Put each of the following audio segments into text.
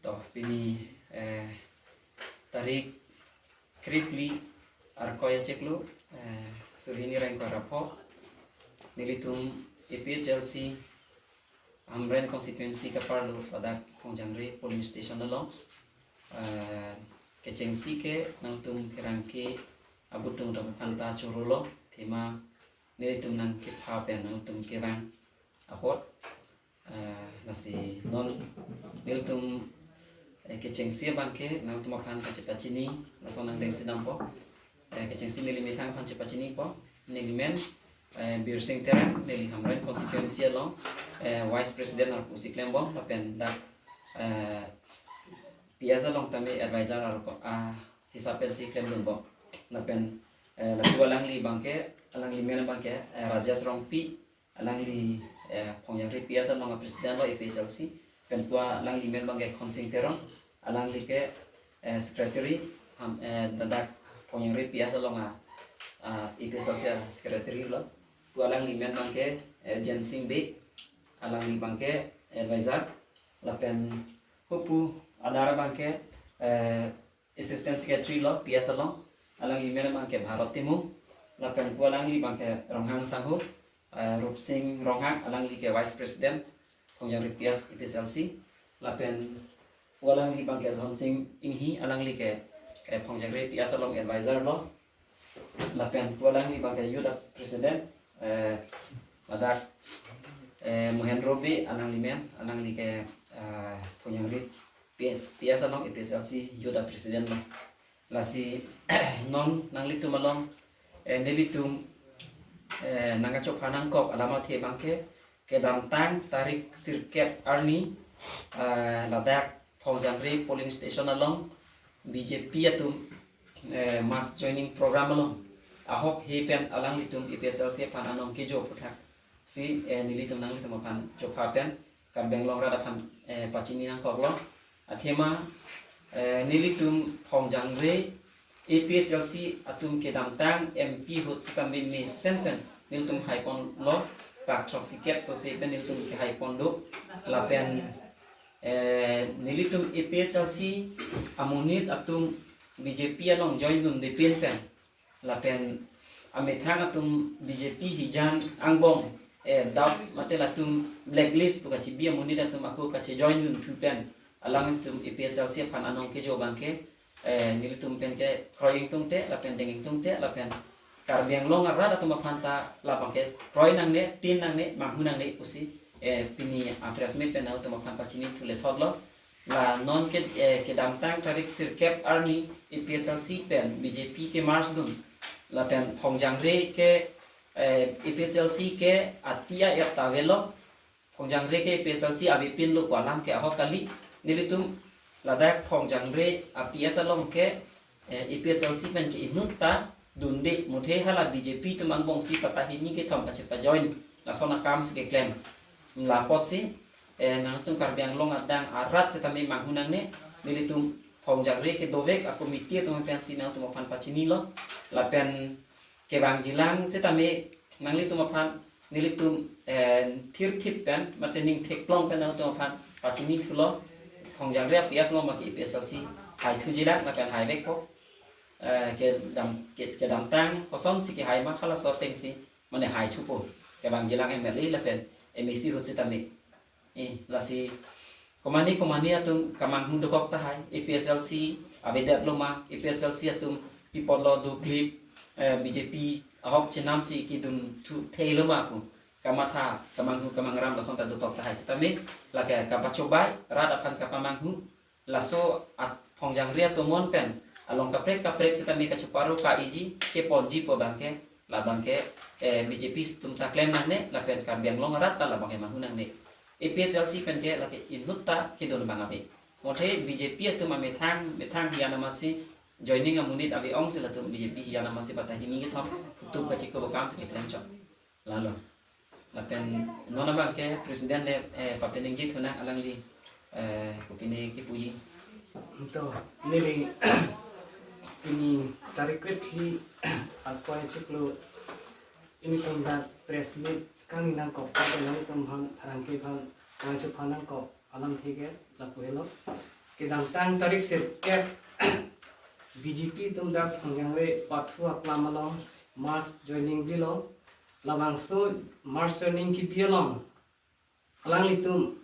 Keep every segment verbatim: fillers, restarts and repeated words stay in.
To, pini, eh, tarik kre-phli Arkoi achiklo, eh, suri hini ra ingkoi ra pho, nelitum A P H L C Hamren constituency kaparlo ladak Phongjangre polling station along, eh, kechengsi ke nangtum kerangke abutung dam phanta chorolo, athema nelitum nangkepha pen nangtum kevang apot, eh, lasi non nelitum, eh, kechengsi abang ke nangtum aphan kachepachini, laso nangdengsi dampo. Eh, kechengsi neli methang aphan chepachinipo. Neli men, eh, Birsing Terang, neli Hamren constituency along, eh, vice president arpu si klembom, lapen dak, eh, P S along tame advisor arpu, ah, hisap pensi klemdunbom. Lapen, eh, lapu alangli abang ke, alangli men abang ke, eh, Rajesh Rongpi, alangli, eh, Phongjangre P S along a president lo A P H L C, pen pu alangli men abang ke Khonsing Teron, alangli ke, eh, secretary, ham, eh, ladak Phongjangre P S along a, ah, A P H L C a secretary lo. Pu alangli men abang ke, eh, Jensing Bey, alangli abang ke advisor, lapen hupu adar abang ke, eh, assistant secretary lo P S along, alangli men abang ke Bharat Timung, lapen pu alangli abang ke Ronghang Sangho, eh, Rupsing Ronghang, alangli ke vice president Phongjangre P S A P H L C, lapen pu alangli abang ke Dhonsing Inghi, alangli ke, eh, Phongjangre P S along advisor lo, lapen pu alangli abang ke youth president, eh, ladak, eh, Mohendro Bey, alangli men, alangli ke, eh, Phongjangre P S, P S along A P H L C youth president lo. Lasi non nanglitum along, eh, nelitum, eh, nangkachopha nangkok alam athe abang ke, kedamtang tarik sirkep arni, eh, ladak Phongjangre polling station along B J P atum, eh, mass joining program along ahok he pen alanglitum A P H L C aphan anong kejo aphuthak si, eh, nelitum nanglitum aphan chopha pen Karbi Anglong rat aphan, eh, pachini nangkoklo. Athema, eh, nelitum Phongjangre A P H L C atum kedamtang M P ahut sitame mesen pen nelitum haiponlo, pak throksi kep sose pen nelitum kehaiponlo, lapen, eh, nelitum A P H L C amonit atum B J P along join dunde pin pen, lapen amethang atum B J P hijan angbong, eh, dap mate latum blacklist pu kachibi amonit atum ako kachejoin dunthu pen, alangtum A P H L C aphan anong kejo abang ke, eh, nelitum pen ke kroi ingtungte, lapen deng ingtungte, lapen Karbi Anglong arat atum aphan ta labang ke kroi nangne, tin nangne, manghu nangne pusi, eh, pini a press meet pen nangtum aphan pachini thule thotlo. La non ke, eh, kedamtang tarik sirkep arni A P H L C pen B J P ke merge dun, lapen Phongjangre ke, eh, A P H L C ke ati a-et ta avelo, Phongjangre ke A P H L C avepinlo pu alam ke ahok kali. Nelitum ladak Phongjangre a P S along ke, eh, A P H L C pen ke inut ta dunde, muthe hala B J P atum angbong si patahini kethom kachepajoin, lason akam si keklem. La apotsi, eh, nangtum Karbi Anglong adang arat sitame manghu nangne, nelitum Phongjangre kedovek a committee atum pensi nangtum aphan pachinilo, lapen kevangjilang sitame nanglitum aphan, nelitum, eh, thirthip pen mate ning theklong pen nangtum aphan pachini thulo, Phongjangre a P S along abang ke A P H L C haithujilang lapen haivekpo, eh, kedam, ke, kedamtang kosonsi kehai ma halaso atengsi mane haithupo, kevangjilang M L A lapen M A C ahut sitame. Eh, lasi komane komane atum kemanghu dokok tahai, A P H L C avedetlo ma, A P H L C atum pi apotlo doklip, eh, B J P ahok chenamsi kedun thu theilo ma pu kamatha, kemanghu kemangram lason ta dokok tahai sitame, lake kapachobai, rat aphan kepamanghu, laso at Phongjangre atomon pen along kaprek kaprek sitame kacheparo ka-iji keponji pu abang ke, labang ke, eh, B J P atum ta klem nangne, lapen Karbi Anglong arat ta labang ke manghu nangne. A P H L C pen ke lake inut ta kedun abang ave. Muthe B J P atum amethang, methang hiyan amatsi joining amonit ave ongsi latum B J P hiyan amatsi patahini kethom, tum kachiko bo akam si keklem chot. Lalo. Lapen non abang ke president le, eh, papeningje thunang, alangli, eh, kopine kipuji. To, neli pini tarik kre-phli Arkoi achiklo nelitum dak press meet kangni nangkok, nelitum aphan pherangke aphan nangchopha nangkok alam athe ke lapu helo. Kedamtang tarik sirkep B J P atum dak Phongjangre pathu aklam along mass joining bilo. Labangso mass joining kebi along alanglitum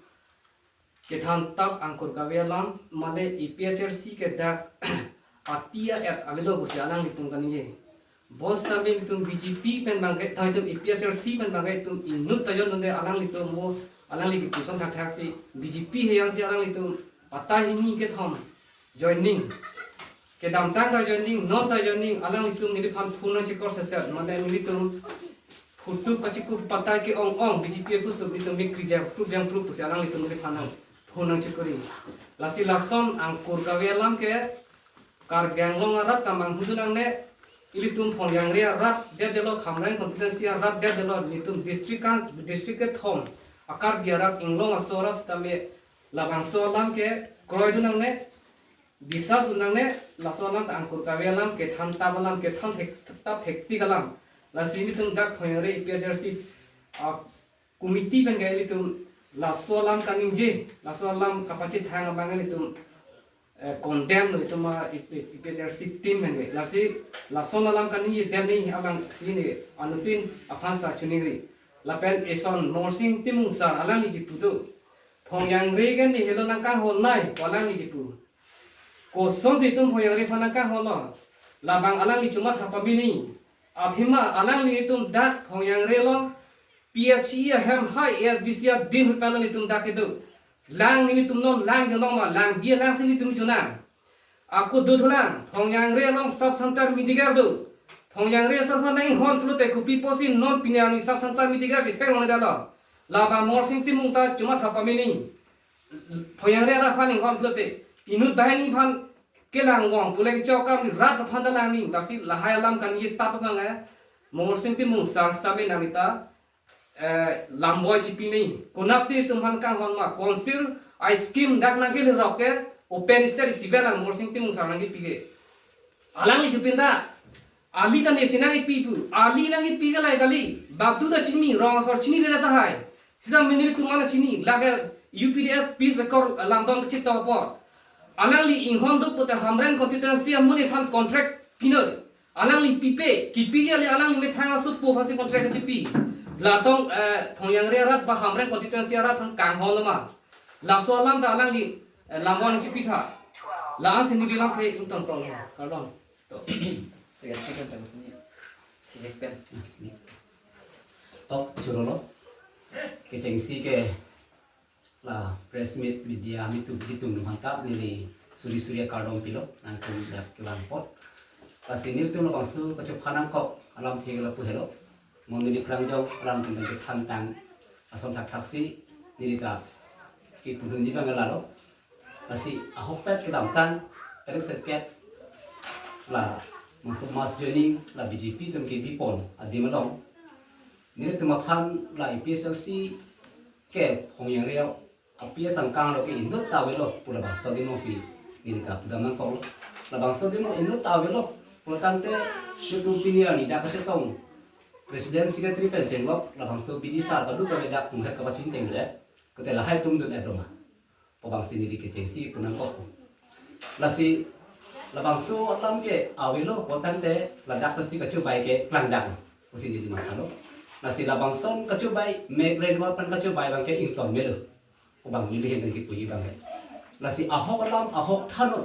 kethan tap angkur kave alam, mane A P H L C ke dak ati a-et avelo pusi alanglitum kaningje. Bonsitame itum B J P pen bangke, tang itum A P H L C pen bangke itum inut ta jon dunde, alanglitum mo, alangli kipu ason thakthak si B J P heyang si alanglitum patta hini kethom joining. Kedamtang ta joining, non ta joining, alanglitum neliphan phone nangchekor seset, mane nelitum photo kachekup patta ke-ong ong, B J P atum itum mi kri jangprup jangprup pusi alanglitum neliphan nang phone nangchekori. Lasi lason angkur kave alam ke Karbi Anglong arat ta manghudun nangne, ilitum Phongjangre arat detdetlo, Hamren constituency arat detdetlo, nelitum district kan, district kethom a-Karbi arat inglong aso arat sitame labangso alam ke kroidun nangne, bisas dun nangne, laso alam ta angkur kave alam, kethan tap alam, kethan thek, tap thektik alam. Lasi nelitum dak Phongjangre A P H L C, ah, committee pen ke ilitum laso alam kaningje, laso alam kapachethang abang ilitum, eh, condemn lo itum a, A P H L C team pen ke. Lasi lason alam kaningje dem ni abang si ne anuttin aphan seta choningri. Lapen eson Morsing Timung sir alangli kipu do, Phongjangre ke ne helo nangkanghon nai pu alangli kipu. Kosonsi itum Phongjangre aphan nangkanghonlo? Labang alangli chomatha pamini. Athema alanglitum dak Phongjangre along P H E ahem hai A S D C adin ahut pen nelitum dak kedo. Lang nelitum non lang kelong ma, lang bi lang si nelitum chonang. Ako dothulang, Phongjangre along sub center medical do. Phongjangre asar aphan nanghon pulote kopi pusi non pini arni sub center medical chethek longledetlo? Labang Morsing Timung ta chomatha pamini. Phongjangre arat aphan inghon pulote inut banghini aphan kelang wong pule kechok kam ni rat aphan ta lang ni, lasi lahai alam kaningje tap abang eh, Morsing Timung sir sitame nanglita, eh, lamboi chipi ni. Konatsi itum aphan kanghon ma, council a-scheme dak nangkele rok ke open stage isi ave lang, Morsing Timung sir nangkepi ke. Alangli chupin ta, ali ta nesi nangkepi pu, ali nangkepi ke lai kali, badu ta chini, rong asor chinidet tahai. Sita mini tu mana chini, lake U P D S peace accord lamdon kecipta apor. Alangli inghon do pute Hamren constituency amonit aphan contract pinoi. Alangli pipe, kipi ke ali alangli methang asut po aphansi contract kachipi. Latong, eh, Phongjangre arat ba Hamren constituency arat aphan kanghon lo ma? Laso alam ta alangli, eh, lamon chipitha. La-ansi neli lamthe ingtong prong lo. Kardom. To. Secretary kan tak ni. Secretary kan. To, churolo. Kechengsi ke la press meet media mitu bitum manta neli suri suri akardom pilo nangtum dak kelang apot. Lasi nelitum labangso kachopha nangkok alamthe lapu helo. Mo neli prangjong alangtum pen kethan tang ason thakthaksi neli ta kipudunji abang lalo. Lasi ahokpet kedamtang tarik sirkep labangso mass joining la B J P atum kebipon adim along nelitum aphan la A P H L C ke Phongjangre a-P S angkang lo ke inut ta avelo pu labangso adim alongsi neli ta pudam nangkoklo. Labangso adim along inut ta avelo pulotangte nelitum pini arni dak kachetong president secretary pen chenglok labangso B D sir kadu kave dak munghet kapachingtheng le. Kote lahai atum dun-et doma pu abangsi neli kechengsi pu nangkok. Lasi labangso alam ke avelo pulotangte ladak pensi kachobai ke klangdak pusi neli mathalo. Lasi labangson kachobai, Meghalaya aphan kachobai abang ke ington melo pu abang neli hin nangkipuji abang ke. Lasi ahok alam ahok thannon.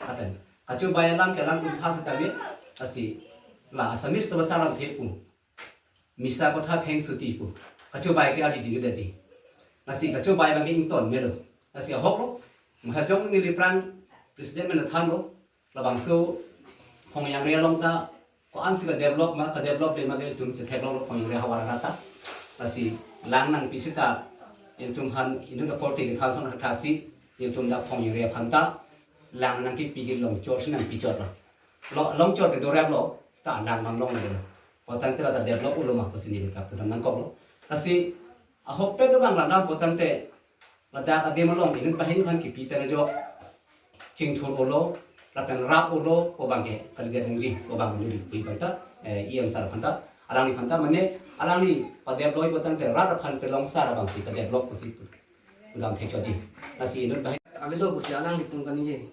Aten kachobai alam ke alangtum than seta me. Lasi la Assamese atum asar alamthe pu, misa kotha thengsuti pu, kachobai ke arji dingdetji. Lasi kachobai abang ke ington melo. Lasi ahoklo. Mahajong neli pran president pen thanlo. Labangso Phongjangre along ta ko-ansi kadevelop ma, kadevelopdet ma ke itum chetheklonglo Phongjangre ahavar arat ta. Lasi lang nangpi seta itum aphan inut aporte kethan ason thakthaksi itum dak Phongjangre aphan ta lang nangkipi ke longchotsi nangpichotlo. Lo, longchot ke doraplo, seta lang nang longlelo. Pulotangte la ta develop-lo ma pusi neli ta pudam nangkoklo. Lasi ahokpet abang langdam pulotangte ladak adim along inut banghini aphan kipi pen ajok chingthur-olo, lapen rap-olo pu abang ke kalidet nangji pu abang neli pu abang ta, eh, E M sir aphan ta, alangliphan ta, mane alangli padevelop pulotangte rat aphan pelong sar abangsi kadevelop pusi pudam thekji. Lasi inut banghini Avelo pusi alanglitum kaningje.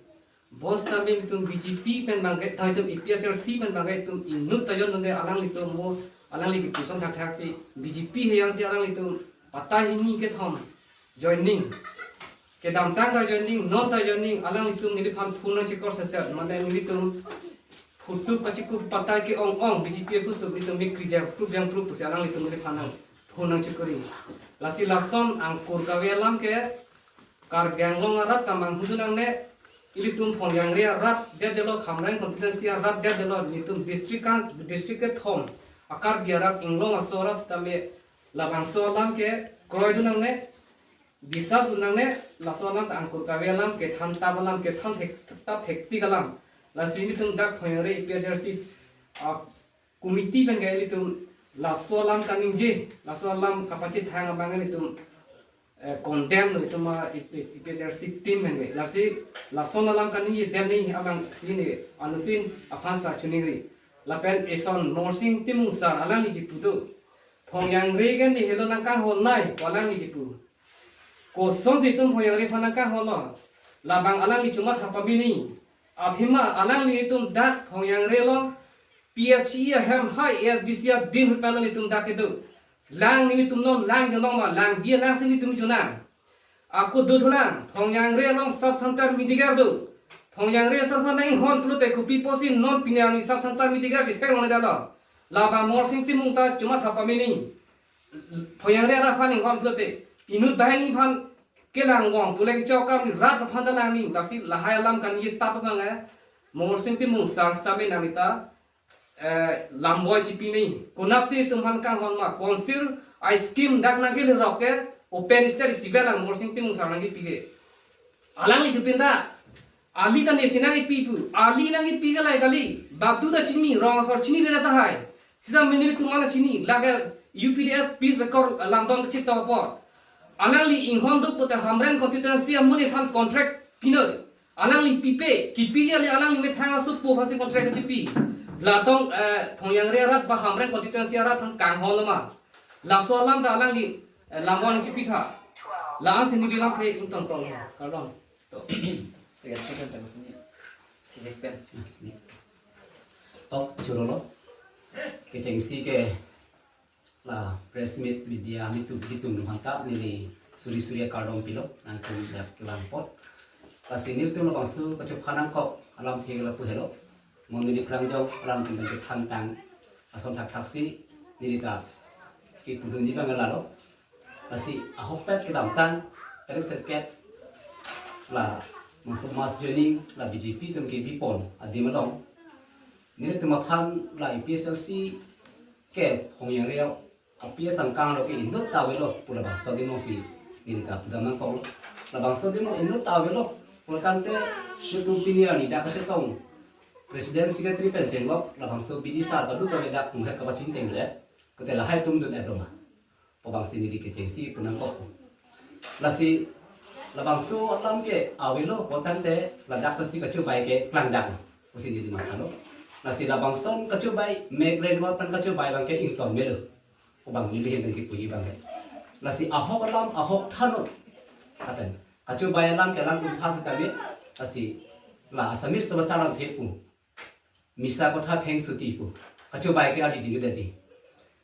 Bonsitame itum B J P pen bangke, tha itum A P H L C pen bangke itum inut ta jon nonde alanglitum mo, alangli kipuson thakthak si B J P heyang si alanglitum patta hini kethom joining. Kedamtang ta joining, non ta joining, alanglitum neliphan phone nangchekor seser, mane nelitum phutup kachekup patta ke-ong ong, B J P phutup nelitum mikri jangprup jangprup pusi alanglitum neliphan nang phone nangchekori. Lasi lason angkur kave alam ke Karbi Anglong arat ta manghudun nangne, ilitum Phongyangre arat detdetlo, Hamren constituency arat detdetlo, nelitum district kan, district kethom a-Karbi arat inglong aso arat sitame labangso alam ke kroidun nangne, bisas dun nangne, laso alam ta angkur kave alam, kethan tap alam, kethan thek, tap thektik alam. Lasi nelitum dak Phongyangre A P H L C, ah, committee pen ke ilitum laso alam kaningje, laso alam kapachethang abang ilitum, eh, condemn lo itum a, A P H L C team pen ke. Lasi lason alam kaningje, dem ni abang si ne anuttin aphan ta choningri. Lapen eson Morsing Timung sir alangli kipu do, Phongyangre ke ne helo nangkanghon nai, ko alangli kipu. Kosonsi itum Phongyangre aphan nangkanghon lo? Labang alangli chomatha pameme ni. Athema alanglitum dak Phongyangre along P H E ahem hai A S D C adin pen nelitum dak kedo. Lang nelitum non lang jonong ma, lang bi lang si nelitum jonang. Ako dothulang, Phongyangre along sub center Mediger do. Phongyangre asor aphan nanghon pulote kopi pusi non pini arni sub center Mediger chethek longledetlo? Labang Morsing Timung ta chomatha pameme ni. Phongyangre arat aphan nanghon pulote, inut banghini aphan kelang wong pule kechok kam ni rat aphan ta lang ni, lasi lahai alam kaningje tap abang eh, Morsing Timung sir sitame nangli ta, eh, lamboi chipi ni. Konatsi itum aphan kanghon ma, council a-scheme dak nangkelerok ke open stage isi velang Morsing Timung sir nangkepi ke. Alangli chupin ta, ali ta nesi nangkepi pu, ali nangkepi ke lahai kali, badu ta chini, rong asor chinidedet tahai. Sita mene itum mana chini, lake U P D S peace accord lamdon kachito apot, alangli inghon do pute Hamren constituency amonit aphan contract pinoi. Alangli pipe, kipi kali, alangli methang aso po aphansi contract kachipi. Latum, eh, Phongyangre arat ba Hamren constituency arat aphan kanghon lo ma? Laso alam ta alangli, eh, lamboi nangchipitha. La-ansi neli lamthe ingtong krong ma, kardom. To, second chicken ta ni. Thilek pen. To, chorolo. Kechengsi ke la press meet media mitu bitum aphanta neli suri suri akardom pilo, nangtum dak kelang apot. Lasi nelitum labangso kachopha nangkok alamthe ke lapu helo. Mo neli prangjong alamthe kethan tang ason thakthaksi neli ta kipudunji abang lalo. Lasi ahokpet kedamtang tarik sirkep labangso mass joining la B J P atum kebipon adim along, nelitum aphan la A P H L C ke Phongyangre a-P S angkang lo ke inut ta avelo pu labangso adim alongsi neli ta pudam nangkok. Labangso adim along inut ta avelo pulotangte nelitum pini arni dak kachetong president secretary pen chenglok labangso B D sir kadokave dak munghet kapachini teng do-et, kote lahai atum dun-et do ma pu abangsi neli kechengsi pu nangkok. Lasi labangso alam ke avelo pulotangte ladak pensi kachobai ke klangdak pusi neli mathalo. Lasi labangson kachobai, mek renwar pen kachobai abang ke ington melo pu abang neli ahin pen kipuji abang ke. Lasi ahok alam ahok thannon. Aten kachobai alam ke alangtum than sitame, lasi la Assamese atum asalam thepu, misa kotha thengsuti pu. Kachobai ke aji dingit aji.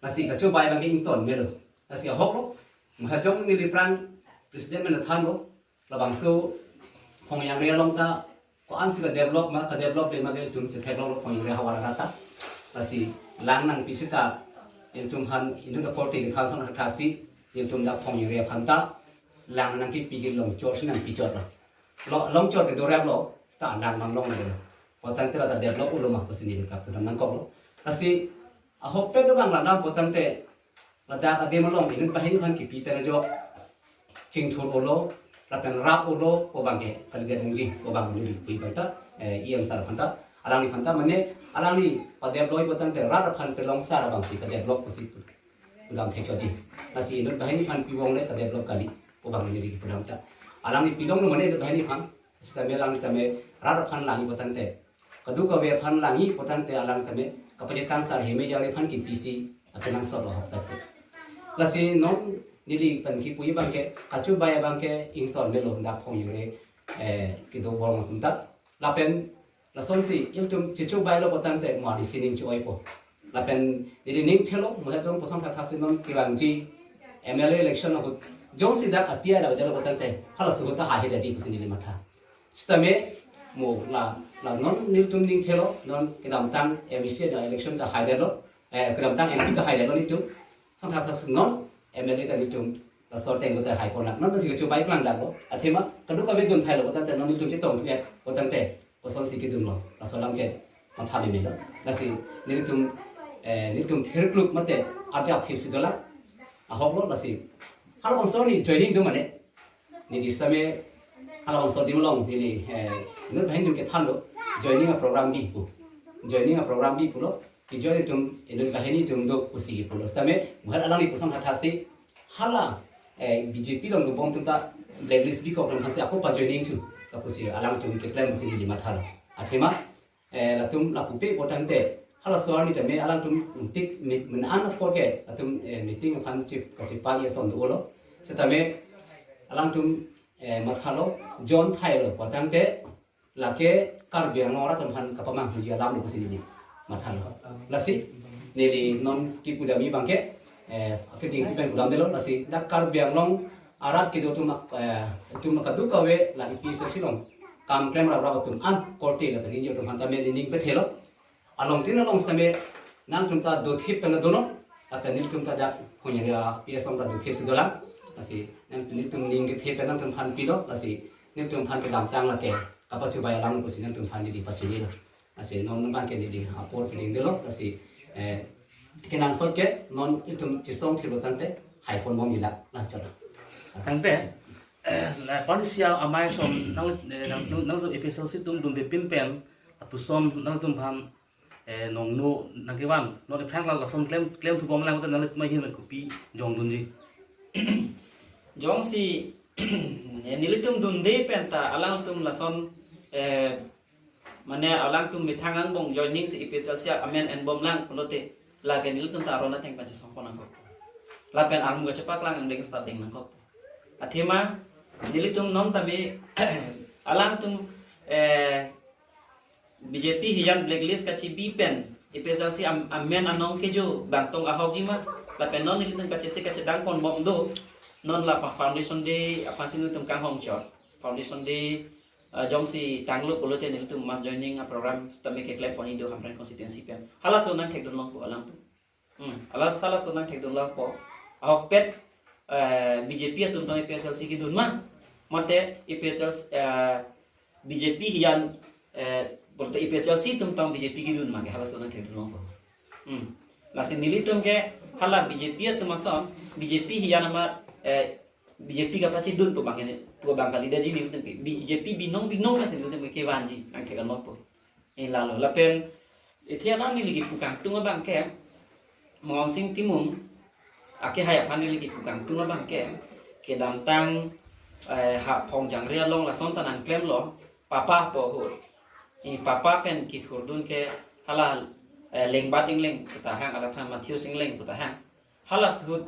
Lasi kachobai abang ke ington melo. Lasi ahok lo. Mahajong neli pran president pen thanlo. Labangso Phongyangre along ta ko-ansi kadevelop ma, kadevelopde ma ke itum chetheklonglo Phongyangre havar arat ta. Lasi lang nangpi seta itum aphan inut apor te kethan ason thakthaksi itum dak Phongyangre aphanta lang nangkepi ke longchotsi nangpichotlo. Lo, longchot ke doraplo, seta lang manglonglo. Pulotangte la ta develop-lo ma pusi neli ta pudam nangkoklo. Lasi ahokpet abang la dam pulotangte ladak adim along inut banghini aphan kipi pen ajok chingthur-olo, lapen rap-olo pu abang ke kalidet nangji pu abang neli pu aphanta, eh, E M sir aphanta, alangli aphanta, mane alangli padevelop pulotangte rat aphan pelong sar abangsi kadevelop pusi pudam theklo di. Lasi inut banghini aphan pi-ong le kadevelop kali pu abang neli pudam ta. Alangli pilonglo mane inut banghini aphan, sitame alang tame rat aphan langji pulotangte, kadokave aphan langji pulotangte alang tame kapachetang sar heme jangre aphan kipisi akenangsot ahokpet. Lasi non neli pen kipuji abang ke, kachobai abang ke ington melo dak Phongyangre eh, kedo bor atum ta. Lapen lasonsi ilitum chichu bailo putangte mo adi sining chu-oipo. Lapen neli ning thelo, mo ilitum pusong thakthak si non kevangji M L A election ahut jongsi dak ati ada bajalo putangte, halaso ahut ta haihedaji pusi neli matha. Sitame mo la, la non nelitum ning thelo, non kedamtang M A C ta election ta haidetlo, eh, kedamtang M P ta haidetlo nelitum. Pusong thakthak si non M L A ta nelitum laso ateng ahut ta haipon nang. Non ta si kachu bai plang daklo. Athema kadokave dun thailo putangte non nelitum chetong thu-et putangte kosonsi kedunlo, laso alam ke matha memelo. Lasi nelitum, eh, nelitum thirkluk mate arjap thip si dolang. Ahoklo lasi halabangso arni joining do mane. Neli sitame halabangso adim along neli, eh, inut banghini atum kethanlo, joining a-program bi pu. Joining a-program bi pulo. Kejoin atum inut banghini atum do pusi pulo. Sitame mo alangli pusong thakthak si hala, eh, B J P along dobom atum ta blacklist bikok atum aphansi ako pa-joining thu, lapusi alangtum keklem pusi neli mathalo. Athema, eh, latum lapupe putangte halaso arni tame alangtum tik mi-, min an apor ke latum, eh, meeting aphan chip kachipa ye som dolo. Sitame alangtum, eh, mathalo, jon thailo putangte lake Karbi Anglong arat atum aphan kapamanghuji alamlo pusi neli mathalo. Lasi neli non kipudamji abangke, eh, akeding pen pudamdetlo, lasi dak Karbi Anglong arat kedo atum, eh, atum kadokave la A P H L C along kam klem raprap atum an korte lapen ingjir atum aphan tame neli ning pethelo. Along tin along sitame nangtum ta dothip pen donon, lapen nelitum ta dak Honyari P S along ta dothip si dolang. Lasi nangtum, nelitum ning kethip pen nangtum aphan pilo, lasi nelitum aphan kedamtang lake kapachubai alam pusi nangtum aphan neli pachinilo. Lasi non abangke neli apor piling dolo, lasi, eh, kenangsot ke non ilitum chisong thilo tangte haipon bomji la, la chot. Tangte, eh, la pon isi amei ason nang, eh, nang, nang, nang A P H L C atum dunde pinpen, lapuson nangtum aphan, eh, nongno nangkevan, non aphrang la lason klem, klem thubom lang, nangli mai hin kopi jongdunji. Jongsi, eh, nelitum dunde penta alangtum lason, eh, mane alangtum methang angbong joining si A P H L C amen enbom lang pulote, lake nelitum ta aron ateng pachesongpon nangkok. Lapen armu kachepaklang angdeng start deng nangkok. Athema nelitum non tame alangtum, eh, B J P hijan blacklist kachibi pen A P H L C am-, amen anong kejo bangtong ahokji ma, lapen non nelitum kachese kachedangpon bom do, non la pa Foundation Day aphansi nelitum kanghong chot. Foundation Day, eh, jongsi tanglo pulote nelitum mass joining a-program sitame keklem ponji do Hamren constituency pen. Halaso nangthekdun longpo alangtum. Hmm, hala, halaso nangthekdun longpo. Ahokpet, eh, B J P atum tong A P H L C kedun ma? Mate A P H L C, eh, B J P hijan, eh, pulote A P H L C atum tong B J P kedun ma ke, halaso nangthekdun longpo. Hmm. Lasi nelitum ke hala B J P atum ason, B J P hijan ama, eh, B J P kapachedun pu abang ini, pu abang kalidaji nelitum ke. B J P binong binong lasi nelitum ke vanji, nangthekdun longpo. Eh, lalo, lapen ithi anam neli kipu kangtung abangke, Mohonsing Timung akehai aphan neli kipu kangtung abangke, kedamtang, eh, ha Phongjangre along lason ta nangklemlo, papa pu ahut. I papa pen kithurdun ke hala, eh, Lengbat Engleng pu tahang, alaphan Matthews Engleng pu tahang. Halaso ahut,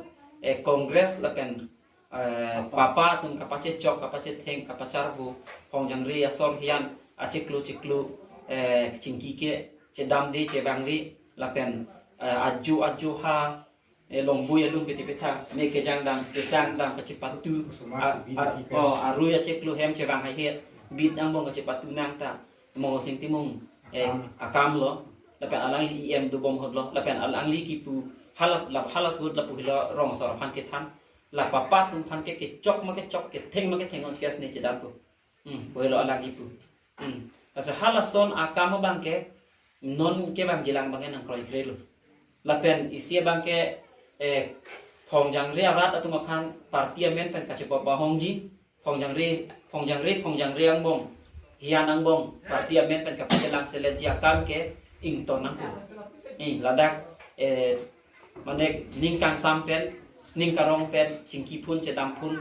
eh, Congress lapen, eh, papa atum kapachechok, kapachetheng, kapacharvo, Phongjangre asor hijan achiklo chiklo, eh, chingki ke chedamde chevangve, lapen, eh, ajo ajo ha, eh, longbui alum pete petha, me kejang dam, kesang dam, kachepatu, a-, a-, oh, arui achiklo hem chevang haihe, bit angbong kachepatu nang ta, Mohonsing Timung, eh, akam lo, lapen alangli E M dobom ahut lo, lapen alangli kipu, hala, la, halaso ahut lapu helo rong asor aphan kethan, la papa atum aphan ke kechok ma kechok, ketheng ma ketheng on case ne chedampo. Hmm, pu helo alang kipu. Hmm. Lasi halason akam abangke, non kevangjilang abangke nangkroikre lo. Lapen isi abangke, eh, Phongjangre arat atum aphan party amen pen kachepapahongji, Phongjangre, Phongjangre, Phongjangre angbong, hijan angbong, party amen pen kapachelang seletji akam ke ington nangkok. Eh, ladak, eh, mane ning kangsam pen, ning karong pen, chingkiphun, chedamphun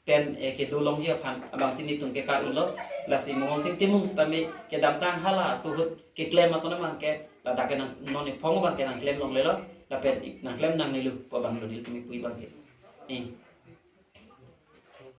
pen, eh, kedo longji aphan abangsi nelitum ke kar-ilo, lasi Mohonsing Timung sitame kedamtang halaso ahut keklem ason abangke, ladak ke nang, non iphong abangke nangklem longlelo, lapen nangklem nangnelo pu abanglo nelitum kipu abangke. Eh,